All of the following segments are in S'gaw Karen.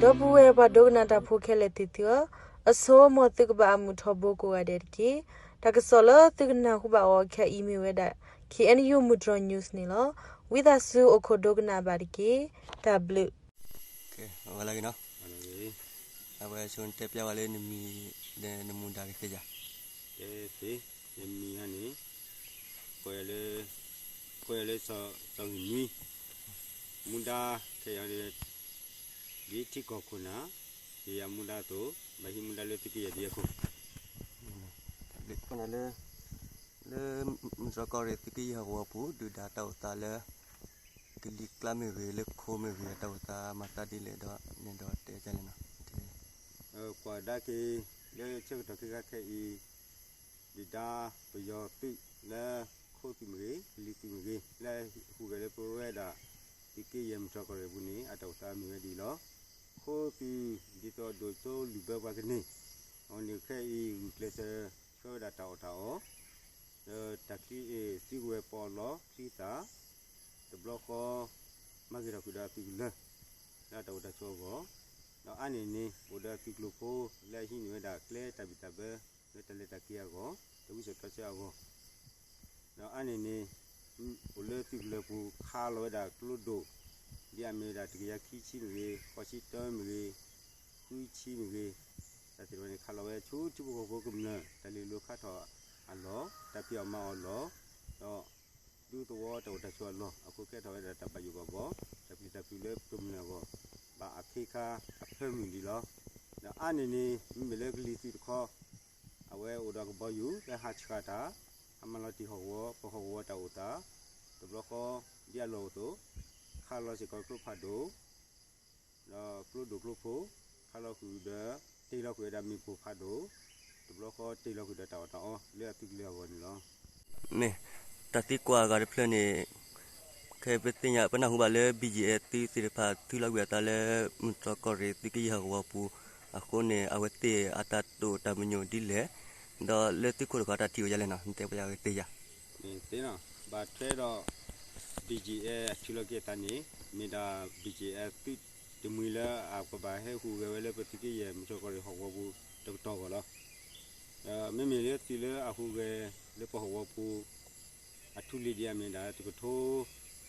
ဒီပုၢ်ဝဲၢ်ပှၤဒိကနၣ်တၢ်ဖိခဲလၢာ်သ့ၣ်သုဧၢ, အဆိ မ်သုကဘၣ်အမုာ်ထီဘိကိးဂၤဒဲးတက့ၢ်. တၢ်ကစီၣ်လၢသုကနၢ်ဟူဘၣ်အီၤခဲအံၤမ့ၢ်ဝဲဒၣ် K N U မုၢ်တြီၤ news န့ၣ်လီၤ. ဝံသးစူၤအိၣ်ခိးဒိကနၣ်ဘၣ်တက့ၢ်. တၢ်ဘျုး. အဝဲဆိတဲပျၢ်ဝဲလၢနမံၤဒီးနမူဒါကသ့ဧါ. ယမံၤန့ၣ် ကိးယၤလၢ စီၤဂ့ၤနွံ, မူဒါခဲအံၤ ဒ်ထံကီၢ်ခိၣ်နၢ် ယမူဒါအသိး ဘၣ်ဟံးမူဒါလၢသုးက့ယဲၢ်ဒုးယၤခိၣ် လၢ လၢမုၢ်တြီၤကီၢ်ရ့ၣ်သုးက့ယဲၢ်ဟီၣ်ကဝီၤပူၤ ဒုၣ်ဒါတၢ်အိၣ်သးလၢ ကလံၤကျါမ့ၢ်ဂ့ၤ လၢခိမ့ၢ်ဂ့ၤ အတၢ်အိၣ်သးမၤသးဒ်လဲၣ်ဒီး နဲၣ်ဒီးတဲဒ်လဲၣ်နီၤ. ကွၢ်ကဒါက့ၤ လၢဆၢကတီၢ်ခဲခါခဲအံၤ ဒုၣ်ဒါပယီၤသုးလၢ ခိသုးမ့ၢ်ဂ့ၤ ကလံၤသုးမ့ၢ်ဂ့ၤ လၢဟူးဂဲၤလၢပဝဲဒၣ် သုးက့ယဲၢ်မုၢ်တြီၤကီၢ်ရ့ၣ်ပူၤန့ၣ် အတၢ်အိၣ်သးမ့ၢ်ဝဲဒ်အံၤလီၤ. ခိသုး ဒ်သိးဒိၣ်စိလုၢ်ဘၢပှၤကန့ၢ် အဝဲန့ၣ်ခဲအံၤ ဂုာ်ကျဲးစၢးဆှၢဝဲဒၣ်တၢ်အီၣ်တၢ်အီ ဒီးတၢ်ချံ သံကွံာ်ဝဲပီအလီၢ်ချံသၣ် တဘျီဃီ မၤဂ့ၤထီၣ်ကွံာ်ဒီးအသုးကလၢၤ လၢအတၢ်အိၣ်တၢ်ဆိးအဂီၢ်, ဒီးအါန့ၢ်န့ၣ် အိၣ်ဒီးအသုးကျိၤဖိ လၢအဟံးန့ၢ်ဝဲဒၣ်ကျဲတၢ်ဘံၣ်တၢ်ဘၢ လၢတၢ်လဲၤတၢ်က့ၤအဂီၢ် တၢ်ဝံစိာ်တီဆှၢအဂီၢ်, ဒီးအါန့ၢ်န့ၣ် အိၣ်လၢသုးကလၢၤပူၤ ခးလီၤဝဲဒၣ်ကျိဒိၣ် ဒ်အမ့ၢ်ဝဲဒၣ်တကယၤခံဆံမ့ၢ်ဂ့ၤ ဃိးဆံတၢမ့ၢ်ဂ့ၤ ဃုဆံမ့ၢ်ဂ့ၤ, တၢ်သ့ၣ်တဖၣ်န့ၣ် ခးလီၤဝဲဆူထံဖိကီၢ်ဖိကမျၢၢ် တၢ်လ့ၤလိၤခါထီၣ်အလီၢ် တၢ်ဖံးအီၣ်မၤအီၣ်အလီၢ်, ဒီး ဒူသဝီတၢ်အိၣ်တၢ်ဆိးအလီၢ် အဃိကဲထီၣ်ဝဲဒၣ်တၢ်ဘၣ်ယိၣ်ဘၣ်ဘီ တၢ်ပျံၤတၢ်ဖုးလၢပကမျၢၢ်အဂီၢ် ဘၣ်အခ့ခါအဖၢမုၢ်ဒံးလီၤ. ဒီးအါန့ၢ်န့ၣ် မ့မ့ၢ်လၢကလံၤသုးတခီ အဝဲအိၣ်ဒီးကဘီယူၤ လၢဟးဆှၣ်တၢ် ဟးမၤလီၤတံၢ်ဟီၣ်ကဝီၤ ပဟီၣ်ကဝီၤတၢ်အိၣ်သး, တဘျီဃီ ဒ်အလီၢ်အိၣ်အသိး ခးလီၤစ့ၢ်ကီးကျိဖးဒိၣ် ဒီးကျိဒိၣ်ကျိဖိ ခးလီၤဃုာ်ဒီး တ့ၢ်လီၤဃုာ်ဝဲဒၣ်မ့ၣ်ပိၢ်ဖးဒိၣ်, တဘျီဃီတ့ၢ်လီၤဃုာ်ဒီးတၢ်အီၣ်တၢ်အီလၢအသုးကလၢၤအဂီၢ်န့ၣ်လီၤ. မ့ၢ် တၢ်သံကွၢ်အဂၤတဖျၢၣ်န့ၣ် ခဲပသ့ၣ်ညါပနၢ်ဟူဘၣ်လၢ ဘံၣ်ယံၣ်အဲၣ် သုးသ့ၣ်တဖၣ် ထုးလီၤကွံာ်အသးလၢ မုၢ်တြီၤကီၢ်ရ့ၣ်သုးက့ယဲၢ်ဟီၣ်ကဝီၤပူၤအဃိန့ၣ် အဝဲသ့ၣ်အတၢ်တိာ်တၢ်ပညိၣ်ဒ်လဲၣ်, ဒီးလၢသုးခိၣ်တခီတၢ်ထံၣ်အိၣ်ဒ်လဲၣ်နီၤ နတဲပှၤယၤကသ့ဧါ. ဘၣ်ထွဲဒီး ဘံၣ်ယံၣ်အဲၣ် အထုးလီၤက့ၤအသးန့ၣ် မ့ၢ်ဒၣ် ဘံၣ်ယံၣ်အဲၣ် သုးတမှံၤလၢအကဘၣ်ဟဲဟူးဂဲၤဝဲလၢပသုးက့ယဲၢ်မုၢ်တြီၤကီၢ်ရ့ၣ်ဟီၣ်ကဝီၤပူၤတကတီၢ်အဂီၢ်လီၤ. ဒီးမ့မ့ၢ်လၢသုးလၢအဟူးဂဲၤလၢပဟီၣ်ကဝီၤပူၤ အထူလံၤဒ်အမ့ၢ်ဒၣ် တကထိ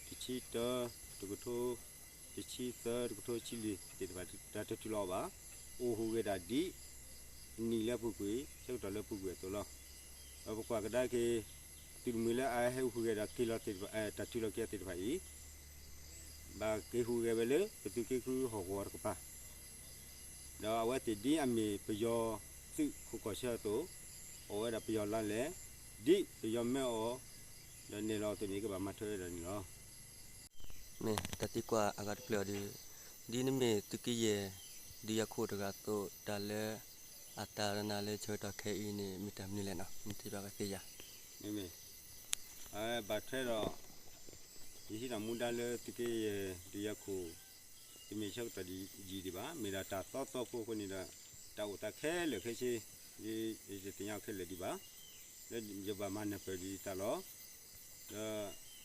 တဆံတၢ, တကထိတဆံသၢ, တကထိဆံလွံၢ်သ့ၣ်တဖၣ် တၢ်တထူလီၤအီၤဘၣ်, အိၣ်ဟူးဂဲၤဒၣ်ဒ် အနံၣ်လၢအပူၤကွံာ် ဆၢကတီၢ်လၢအပူၤကွံာ်အသိးလီၤ. ဒီးပကွၢ်ကဒါက့ၤ သုးတမှံၤလၢအဟဲဟူးဂဲၤဒီးက့ၤလီၤသ့ၣ်တဖၣ် တၢ်ထုးလီၤက့ၤအီၤသ့ၣ်တဖၣ်အံၤ ဘၣ်က့ၤဟူးဂဲၤဝဲလၢ ပသုးက့ဃုဟီၣ်ကဝီၤတကပၤ ဒီးအဝဲသ့ၣ်ဒ်အမ့ၢ်ပယီၤသုးခိၣ်ကီၢ်ဆၢအသိး, အိၣ်ဝဲဒၣ်ပယီၤလါလဲၣ်, ဒ်ပယီၤမၢအီၤ, ဒီးနဲၣ်လီၤအသိးန့ၣ် ကဘၣ်မၤထွဲဝဲဒၣ်န့ၣ်လီၤ. မ့ၢ်တၢ်သံကွၢ်အဂၤတဖျၢၣ်အီၤဒီး, ဒ်နမ့ၢ်သုးက့ယဲၢ် ဒုးယၤခိၣ်တဂၤအသိး တၢ်လၢအတၢ်နာ်လၢဆၢကတီၢ်ခဲအံၤန့ၣ် မ့ၢ်တၢ်မနုၤလဲၣ်နီၤ နတဲဘၣ်ကသ့ဧါ. မ့မ့ၢ် အဝဲဘၣ်ထွဲဒီး ယဟံးထီၣ်မူဒါလၢသုးက့ယဲၢ်ဒုးယၤခိၣ် တမ့ၢ်ဆၢကတီၢ်ယံာ်ဒံးဘၣ်, မ့ၢ်ဒၣ်တၢ်သီသီဖိအဃိန့ၣ်ဒီး တၢ်အိၣ်သးခဲလၢာ်ခဲဆ့ ယတသ့ၣ်ညါအီၤခဲလၢာ်ဒံးဘၣ်, လၢယဘၣ်မၤနၢ်ပၢၢ်ဒံးတၢ်လီၤ.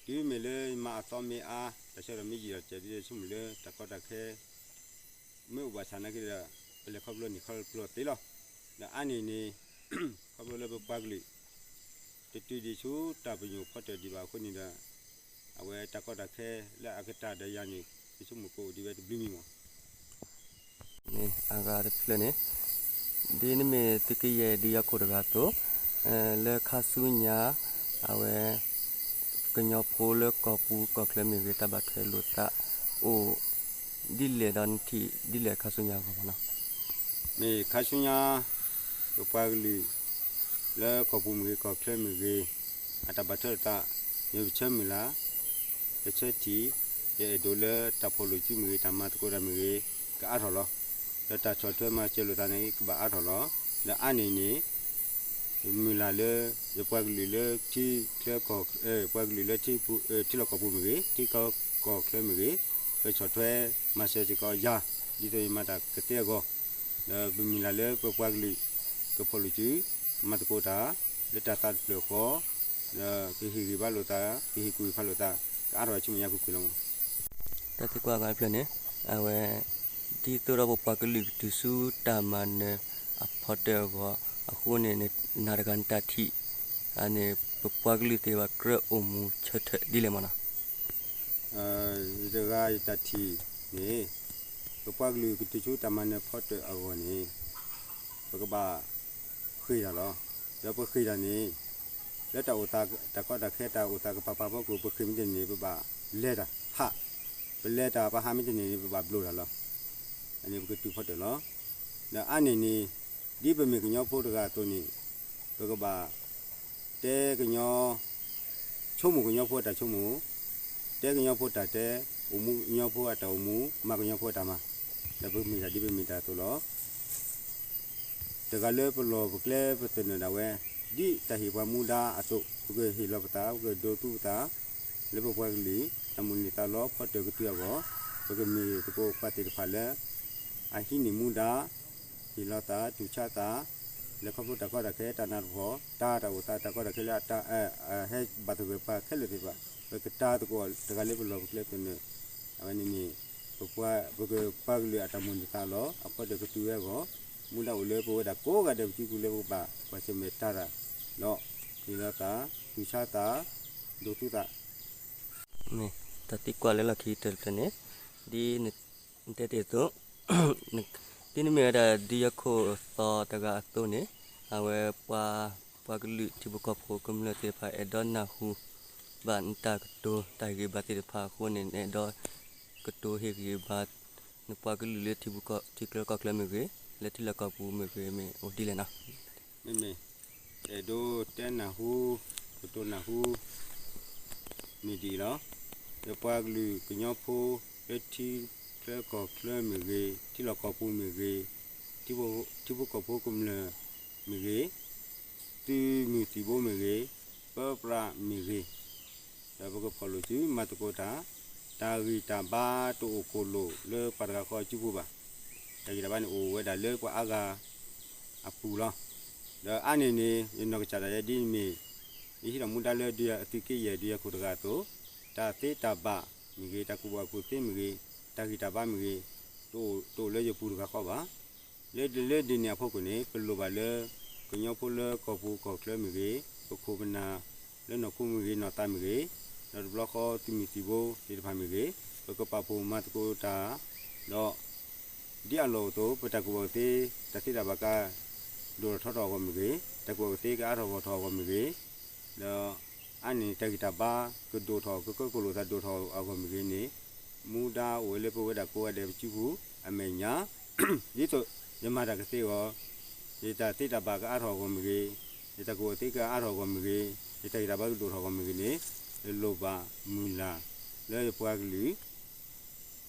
ဒီးတုၤမ့ၢ်လၢယမၤအသီမ့ၢ်အါ တၢ်ဆၢကတီၢ်မ့ၢ်ယံာ်ဒီး ကဲဒ်ဆိကမိၣ်လၢတၢ်ကီတၢ်ခဲ မ့ၢ်အိၣ်ဘၣ်ဆၣ်နာ်က့ဒီး ပလဲၤခီဖျိန့ၣ်ခီဖျိသ့လီၤ. ဒီးအါန့ၢ်န့ၣ် ခီဖျိလၢပပှၤကလုာ် တတုၤဒံးဆူတၢ်ပညိၣ်ဖီတၢၢ်ဒံးဘၣ်အဃိန့ၣ်ဒီး အဝဲတၢ်ကီတၢ်ခဲလၢအကတၢၢ်ဒီးယၤန့ၣ် ယဆိကမိၣ်ကအိၣ်ဒံးဝဲတဘျုးမံၤမး. မ့ၢ်အဂၤတဖျၢၣ်န့ၣ် ဒ်နမ့ၢ်သုးက့ယဲၢ်ဒုးယၤခိၣ်တဂၤအသိး လၢခါဆူညါ အဝဲ ကညီဖိလၢကီၢ်ပူၤကီၢ်ချၢမ့ၢ်ဂ့ၤ တၢ်ဘၣ်ထွဲလိာ်သးအိၣ်ဒ်လဲၣ်ဒီးနထံၣ်ဒ်လဲၣ်ခါဆူညါအဂီၢ်မးနီၤ. မ့ၢ်ခါဆူညါ ပပှၤကလုာ် လၢကီၢ်ပူၤမ့ၢ်ဂ့ၤ ကီၢ်ချၢမ့ၢ်ဂ့ၤ အတၢ်ဘၣ်ထွဲလိာ်သး မ့ၢ်ပဆၢမုၢ်လၢ် ပဆၢထံၣ် ယအဲၣ်ဒိးလၢတၢ်ဖီၣ်လိာ်စုမ့ၢ်ဂ့ၤ တၢ်မၤသကိးတၢ်မ့ၢ်ဂ့ၤ ကအါထီၣ်လီၤ. ဒီးတၢ်ဆီၣ်ထွဲမၤစၢၤလိာ်သးန့ၣ် ကဘၣ်အါထီၣ်လီၤ. ဒီးအါန့ၢ်န့ၣ် မုၢ်လၢ်လၢ ယပှၤကလုာ်လၢထံချၢကီၢ် ပှၤကလုာ်လၢ ထံလီၢ်ကီၢ်ပူၤမ့ၢ်ဂ့ၤ ထံကီၢ်ကီၢ်ချၢမ့ၢ်ဂ့ၤ ကဆီၣ်ထွဲမၤစၢၤစ့ၢ်ကီးယၤ ဒ်သိးယမၤတၢ်ကသ့အဂီၢ် ဒီးပမုၢ်လၢ်လၢပပှၤကလုာ် ကဖီၣ်လိာ်စု မၤသကိးတၢ် လၢတၢ်သးတဖျၢၣ်ဃီ ဒီးကဟ့ၣ်ဂံၢ်ဘါလိာ်သး ကဟ့ၣ်ကူၣ်ဟ့ၣ်ဖးလိာ်သး ကအါထီၣ်ဆူမဲာ်ညါကွ့ၢ်ကွ့ၢ်လီၤ. တၢ်သံကွၢ်အဂၤတဖျၢၣ်န့ၣ် အဝဲ ဒ်သိးဒီးပပှၤကလုာ်ကတုၤဆူတၢ်မၤနၢၤအဖီတၢၣ်အဂီၢ်အဃိန့ၣ် နၤတဂၤနတၢ်ထံၣ်န့ၣ် ပပှၤကလုာ်သ့ၣ်တဖၣ်ကြၢးအိၣ်မူဆၢထၢၣ်ဒ်လဲၣ်မနီၤ. ယတဂၤယတၢ်ထံၣ်န့ၣ် ပပှၤကလုာ်ကတုၤဆူတၢ်မၤနၢၤဖီတၢၣ်အဂီၢ်န့ၣ် ပကဘၣ် ဃ့ၢ်တၢ်လီၤ. ဒီးပဃ့ၢ်တၢ်န့ၣ် လၢတၢ်အိၣ်သး တၢ်ကီတၢ်ခဲ တၢ်အိၣ်သးကပၤပၤဖီခိၣ် ပဃ့ၢ်မ့ၢ်တန့ၢ်န့ၣ် ပဘၣ်လဲၤတၢ်ဟး, ပလဲၤတၢ်ပဟးမ့ၢ်တန့ၢ်န့ၣ် ပဘၣ်ဘျိးတၢ်လီၤ. အန့ၣ်ပကတုၤဖီတၢၣ်လီၤ. ဒီးအါန့ၢ်န့ၣ် ဒ်ပမ့ၢ်ကညီဖိတဂၤအသိးန့ၣ် ပကဘၣ် တဲကညီ ဆိကမိၣ်ကညီဖိအတၢ်ဆိကမိၣ်, တဲကညီဖိတၢ်တဲ, အိၣ်မူကညီဖိအတၢ်အိၣ်မူ, မၤကညီဖိအတၢ်မၤ, ဒီးပမ့ၢ်တၢ်ဒ်ပမ့ၢ်တၢ်အသိးလီၤ. တဂၤလၢပလီၢ်ပကျဲပသနၢၣ်ဒၣ်ဝဲ ဒ်တၢ်ဟ့ၣ်ပှၤမူဒါအသိး ပကဟ့ၣ်လီၤပသး ပကဒိးသူပသး လၢပပှၤကလုာ် တၢ်မိၣ်န့ၢ်သးလီ ဖီတၢၣ်ကတုၤအဂီၢ် ပကမ့ၢ်သကိးပှၤသ့ၣ်တဖၣ်လၢ အဟံးန့ၢ်မူဒါ ဟ့ၣ်လီၤသး တူၢ်ဆါသး လၢခီဖျိတၢ်ကီတၢ်ခဲ တၢ်နးတၢ်ဖှီၣ် တၢ်တၢ်အိၣ်သး တၢ်ကီတၢ်ခဲလၢအတၢ် ဟဲဘၣ်သဂၢၢ်ပှၤခဲလၢာ်သ့ၣ်တဖၣ် ပကတာ်သကိးတဂၤလၢပလီၢ်ပကျဲသနၢၣ် အဝဲန့ၣ်မ့ၢ် ပပှၤ ပကပှၤကလုာ်အတၢ်မိၣ်န့ၢ်သးလီ အဖီတၢၣ်ကတုၤဝဲအဂီၢ် မူဒါအိၣ်လၢပဝဲဒၣ်ကိးဂၤဒဲးပစုပူၤလၢပကဘၣ်ကွၢ်ဆၢၣ်မဲာ်တၢ်တၢ်ဒီး ဟ့ၣ်လီၤသး တူၢ်ဆါသး ဒိးသူသး မ့ၢ်တၢ်သံကွၢ်လၢလီၢ်ခံကတၢၢ်တဖျၢၣ်န့ၣ် ဒ်နတဲတ့ၢ်အသိး ဒ်နမ့ၢ်ဝဲဒၣ်ဒုးယၤခိၣ်သီတဂၤအသိးန့ၣ် အဝဲပှၤ ပှၤကလုာ်ထံဖိကီၢ်ဖိကမျၢၢ်သ့ၣ်တဖၣ် အဲၣ်ဒိးနၢ်ဟူဘၣ်နတၢ်ကတိၤတၢ်ဟ့ၣ်ဂံၢ်ဘါသ့ၣ်တဖၣ်အဃိန့ၣ် နအဲၣ်ဒိးကတိၤဟ့ၣ်ဂံၢ်ဘါ နပှၤကလုာ်လၢထံချၢကီၢ်ချၢမ့ၢ်ဂ့ၤ လၢထံလီၢ်ကီၢ်ပူၤမ့ၢ်ဂ့ၤ မ့ၢ်အိၣ်ဒ်လဲၣ်နီၤ. မ့မ့ၢ် အဲၣ်ဒိးတဲနၢ်ဟူ ကတိၤနၢ်ဟူ မ့ၢ်ဒ်အံၤလီၤ. ယပှၤကလုာ်ကညီဖိ လၢထံချၢကီၢ်ချၢမ့ၢ်ဂ့ၤ ထံလီၢ်ကီၢ်ပူၤမ့ၢ်ဂ့ၤ ထံဖိကီၢ်ဖိကမျၢၢ်မ့ၢ်ဂ့ၤ သုးမုၢ်သံၣ်ဘိမ့ၢ်ဂ့ၤ ပၢပြးမ့ၢ်ဂ့ၤ ဒီးပကဖီၣ်လိာ်စု မၤသကိးတၢ် တၢ်ဂံၢ်တၢ်ဘါတအိၣ်ကိၢ်လိာ်လၢပှၤတဂၤဃီအစုပူၤဘၣ်. တၢ်ဂံၢ်တၢ်ဘါန့ၣ်အိၣ်ဝဲဒၣ်လၢပှၤအါဂၤအပူၤလီၤ. ဒီးအါန့ၢ်န့ၣ် ယနီၢ်ကစၢ်ဒၣ်ယဲဒ်မ့ၢ် ယဟံးထီၣ်မူဒါလၢဒုးယၤအသုးက့ယဲၢ်ဒုးယၤခိၣ်တဂၤအသိး တၢ်သ့တၢ်ဘၣ်မ့ၢ်ဂ့ၤ တၢ်ကူၣ်ဘၣ်ကူၣ်သ့မ့ၢ်ဂ့ၤ တၢ်ဂံၢ်တၢ်ဘါမ့ၢ်ဂ့ၤ တအိၣ်လၢယပူၤတဂၤဃီဘၣ်. လၢ လၢဒ်န့ၣ်အဖီခိၣ်န့ၣ် ပလိၣ်ဘၣ်လၢ ကညီဖိလၢကီၢ်ပူၤကီၢ်ချၢမ့ၢ်ဂ့ၤ ပခိၣ်ပနၢ်လၢနီၢ်ခိမ့ၢ်ဂ့ၤနီၢ်သးမ့ၢ်ဂ့ၤ ဒီးတဘျီဃီသုးမုၢ်သံၣ်ဘိသ့ၣ်တဖၣ်မ့ၢ်ဂ့ၤ ပကပာ်ဖှိၣ်မၤသကိးတၢ် ဒီး ဒ်အလီၢ်အိၣ်အသိး ပတၢ်ကူၣ်ဘၣ်ကူၣ်သ့ တၢ်သ့တၢ်ဘၣ်က ဒိၣ်ထီၣ်ထီထီၣ်အဂီၢ်မ့ၢ်ဂ့ၤ တၢ်ကူၣ်ဘၣ်ကူၣ်သ့ကအါထီၣ်ဂီၢ်ထီၣ်အဂီၢ်မ့ၢ်ဂ့ၤ ဒီး အါန့ၢ်တၢ်ဂံၢ်တၢ်ဘါကဒိၣ်ထီၣ် ကကၢကလိာ်သးဒိၣ်ထီၣ်အဂီၢ်မ့ၢ်ဂ့ၤန့ၣ် မူဒါအိၣ်ဝဲလၢပဝဲဒၣ်ကိးဂၤဒဲးပစုပူၤအမဲာ်ညါ ဒ်သိးယမၤတၢ်ကသ့အဂီၢ် ယတၢ်သ့တၢ်ဘၣ်ကအါထီၣ်အဂီၢ်မ့ၢ်ဂ့ၤ ယတၢ်ကူၣ်ဘၣ်ကူၣ်သ့ကအါထီၣ်အဂီၢ်မ့ၢ်ဂ့ၤ ယတၢ်ဂံၢ်တၢ်ဘါကဒိၣ်ထီၣ်အဂီၢ်မ့ၢ်ဂ့ၤန့ၣ် ယလိၣ်ဘၣ်မုၢ်လၢ် လၢယပှၤကလုာ်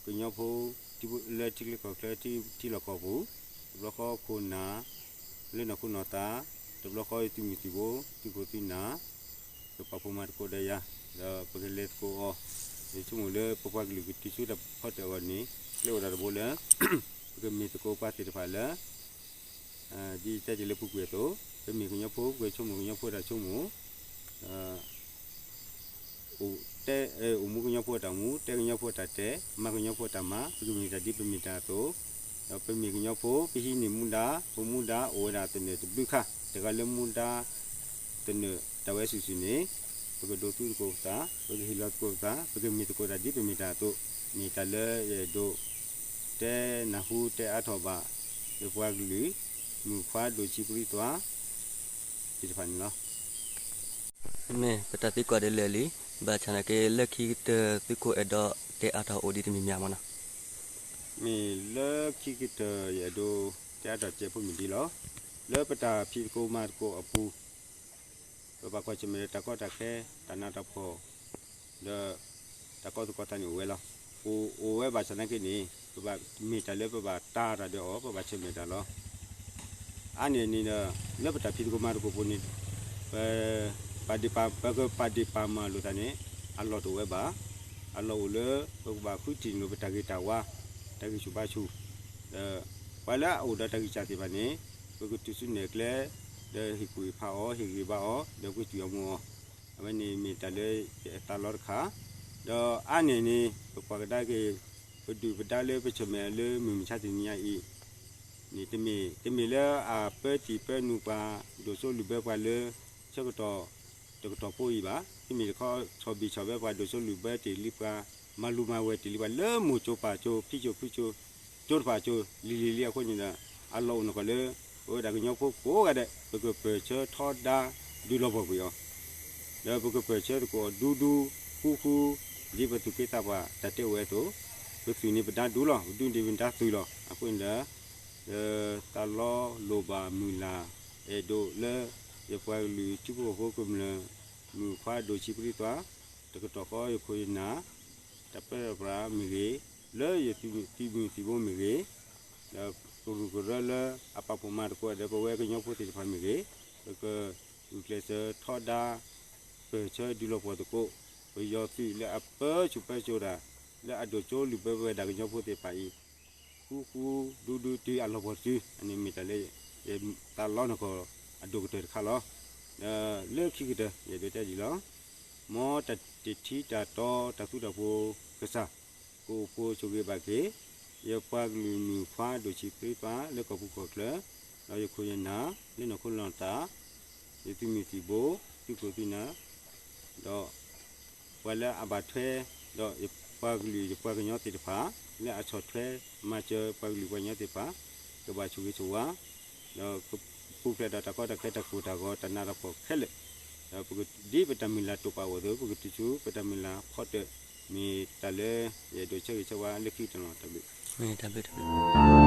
ကညီဖိ လၢထံချၢကီၢ်ချၢ ထံလီၢ်ကီၢ်ပူၤ တဘျီဃီခိၣ်နၢ် လၢနီၢ်ခိနီၢ်သး တဘျီဃီယသုးမုၢ်သံၣ်ဘိ သုးခိၣ်သုးနၢ် ကပာ်ဖှိၣ်မၤသကိးဒီးယၤ ဒီးပကလဲၤသကိးအီၤ ယဆိကမိၣ်လၢပပှၤကလုာ်ကတုၤဆူတၢ်ဖီတၢၣ်အဂီၢ်န့ၣ် ကျဲအိၣ်ဒၣ်တဘိလၢ ပကမ့ၢ်သကိးပှၤသ့ၣ်တဖၣ်လၢ ဒ်တဲတ့ၢ်လၢပူၤကွံာ်အသိး ပမ့ၢ်ကညီဖိ ပကဆိကမိၣ်ကညီဖိတၢ်ဆိကမိၣ် တဲ အိၣ်မူကညီဖိအတၢ်အိၣ်မူ တဲကညီဖိအတၢ်တဲ မၤကညီဖိအတၢ်မၤ ပကမ့ၢ်တၢ်ဒ်ပမ့ၢ်တၢ်အသိး ဒီးပမ့ၢ်ကညီဖိ ပဟံးန့ၢ်မူဒါ ပမူဒါအိၣ်ဝဲဒၣ်သနၢၣ်တဘျုးခါ တဂၤလၢမူဒါ သနၢၣ်တၢ်ဝဲစုာ်စုာ်န့ၣ် ပကဒိးသူသကိးပသး ပကဟ့ၣ်လီၤသကိးပသး ပကမ့ၢ်သကိးတၢ်ဒ်ပမ့ၢ်တၢ်အသိး မ့ၢ်တၢ်လၢယအဲၣ်ဒိး တဲနၢ်ဟူတဲအါထီၣ်ဘၣ် ယပှၤကလုာ် မုၣ်ခွါဒိၣ်ဆံးပြံသွါ သ့ၣ်တဖၣ်န့ၣ်လီၤ. မ့ၢ်ပတၢ်သံကွၢ်ဒ်လဲၣ်လံ, ဘၣ်ဆၣ်နာ်က့ လၢခံကတၢၢ်သုးခိၣ်အဲၣ်ဒိးတဲအါထီၣ်အိၣ်ဒံးတမံၤမံၤမနီၤ. မ့ၢ်လၢခံကတၢၢ်ယအဲၣ်ဒိးတဲအါထီၣ်စဲးဖိမ့ၢ်ဒ်လီၤ. လၢပတၢ်ဖံးသကိးမၤသကိးအပူၤ ပဘၣ်ကွၢ်ဆၢၣ်မဲာ်ဒီးတၢ်ကီတၢ်ခဲ တၢ်နးတၢ်ဖှီၣ် ဒီး တၢ်ကီသကိးသးန့ၣ်အိၣ်ဝဲလီၤ. အိၣ် အိၣ်ဝဲဘၣ်ဆၣ်သနာ်က့န့ၣ် ပဘၣ်မ့ၢ်တၢ်လၢပဘၣ်တာ်တၢ်ဒီးအီၤ ပဘၣ်ဆၢၣ်မဲာ်တၢ်လီၤ. အါန့ၢ်န့ၣ်ဒီး လၢပတၢ်ဖံးသကိးမၤသကိးပူၤန့ၣ် ပ ပာ်ဒ့ၣ်ပာ် ပကပာ်ဒ့ၣ်ပာ်မၤလိာ်သးန့ၣ် အလီၢ်တအိၣ်ဝဲဘၣ်. အလီၢ်အိၣ်လၢ ပကဘၣ်ဃုထံၣ်လိာ်ပတၢ်ဂ့ၤတၢ်ဝါ တၢ်ဂံၢ်ဆူၣ်ဘါဆူၣ် ဒီး ပှၤလၢအအိၣ်ဒီးတၢ်ဂံၢ်စၢ်သ့ၣ်တဖၣ်န့ၣ် ပကတုၤဆူနဲၣ်ကျဲ ဒီးဟ့ၣ်ကူၣ်ဟ့ၣ်ဖးအီၤ ဟ့ၣ်ဂံၢ်ဘါအီၤ ဒီးပကစၢ်အီၤမူအီၤ အဝဲန့ၣ်မ့ၢ်တၢ်လၢယသးလီတခါ, ဒီးအါန့ၢ်န့ၣ် ပကွၢ်ကဒါက့ၤ ပဒုၣ်ပဒါလၢပဆၢၣ်မဲာ်လၢမုၢ်မဆါတနံၤညါအံၤ န့ၣ် တမ့ၢ် တမ့ၢ်လၢအပၢတံၢ်ပၢနုာ်ပှၤ ဒိၣ်စိလုၢ်ဘၢပှၤလၢ ဆၢကတီၢ် တကတီၢ်ဖိအံၤဘၣ်. တမ့ၢ်တခီ ဆီၣ်ဘံၣ်ဆီၣ်ဘၢပှၤ ဒိၣ်စိလုၢ်ဘၢတ့ၢ်လံပှၤ မၤလူၤမၤဝဲတ့ၢ်လံပှၤ လၢမိၢ်ကၠိပၢ်ကၠိ ဖံကၠိဖုကၠိ ကၠိတဖၣ်ကၠိ လံၤလံၤလံအဃိန့ၣ်ဒီး အလီၢ်အိၣ်နီၢ်ကီၢ်လၢ ပဝဲဒၣ်ကညီဖိကိးဂၤဒဲး ပကပၢၢ်ဆၢထီဒါ ဒုးလီၤပှီၢ်ကွံာ်အီၤ ဒီးပကပၢၢ်ဆၢသကိးအီၤဒူဒူဃူဃူ ဒ်ပသူၣ်က့သးပှၢ်တၢ်တဲဝဲအသိး ပသုးန့ၣ်ပဒါဒူလီၤ ပဒူန့ၣ်ပဒါသုးလီၤ. အဃိန့ၣ်ဒီး သးလီလိၣ်ဘၣ်မုၢ်လၢ် အဲၣ်ဒိးလၢ ယပှၤကလုာ်ထံဖိကီၢ်ဖိကမျၢၢ် မုၣ်ခွါဒိၣ်ဆံးပြံသွါ တကတီၢ်ဃီယခိၣ်ယနၢ် တၢ်ပၢတၢ်ပြးမ့ၢ်ဂ့ၤ လၢယသုးမုၢ်သံၣ်ဘိမ့ၢ်ဂ့ၤ ဒီးကရူၢ်ကရၢလၢအပာ်ဖှိၣ်မၤသကိးဒီး ပဝဲကညီဖိသ့ၣ်တဖၣ်မ့ၢ်ဂ့ၤ ပကဂုာ်ကျဲးစၢးထီဒါ ပၢၢ်ဆၢဒုးလီၤပှီၢ်သကိး ပယီၤသုးလၢအပၢဆူၣ်ပၢစိးတၢ် လၢအဒိၣ်ကၠိလုၢ်ဘၢပဝဲဒၣ်ကညီဖိသ့ၣ်တဖၣ်အံၤ ဃူဃူဒူဒူတုၤအလီၢ်ပှီၢ်တုၤ အန့ၣ်မ့ၢ်တၢ်လၢ ယသးလီနၢ်ကီၢ်အဒိၣ်ကတၢၢ်တခါလီၤ. လၢခံကတၢၢ် ယဒိးတဲဒ်လီၤ. မ်တၢ်တထံတၢ်တီတၢ်သူတၢ်ဖိကစၢ် ကအိၣ်ဖှိၣ်ဆိၣ်ဂ့ၤဘၣ်က့ၤ ယပှၤကလုာ်မုၣ်ခွါဒိၣ်ဆံးပြံသွါလၢကီၢ်ပူၤကီၢ်ချၢ ဒီးယခိၣ်ယနၢ် လၢနီၢ်ခိနီၢ်သး ယသုးမုၢ်သံၣ်ဘိ သုးခိၣ်သုးနၢ် ဒီး ပှၤလၢအဘၣ်ထွဲ ဒီးယပှၤကလုာ်ယပှၤကညီသ့ၣ်တဖၣ် လၢအဆီၣ်ထွဲမၤစၢၤပှၤကလုာ်ပှၤကညီသ့ၣ်တဖၣ် ကဘၣ်ဆိၣ်ဂ့ၤဆိၣ်ဝါ ဒီးကပူၤဖျဲးဒီးတၢ်ကီတၢ်ခဲတၢ်ကိၢ်တၢ်ဂီၤတၢ်နးတၢ်ဖှီၣ်ခဲလၢာ် ဒီးပကဒ်ပတၢ်မုၢ်လၢ်တိာ်ပာ်အိၣ်အသိး ပကတုၤဆူပတၢ်မုၢ်လၢ်ဖီတၢၣ် မ့ၢ်တၢ်လၢယအဲၣ်ဒိးဆၢဂ့ၤဆၢဝါလၢခံကတၢၢ်လီၤ. တၢ်ဘျုး တၢ်ဘျုး တၢ်ဘျုး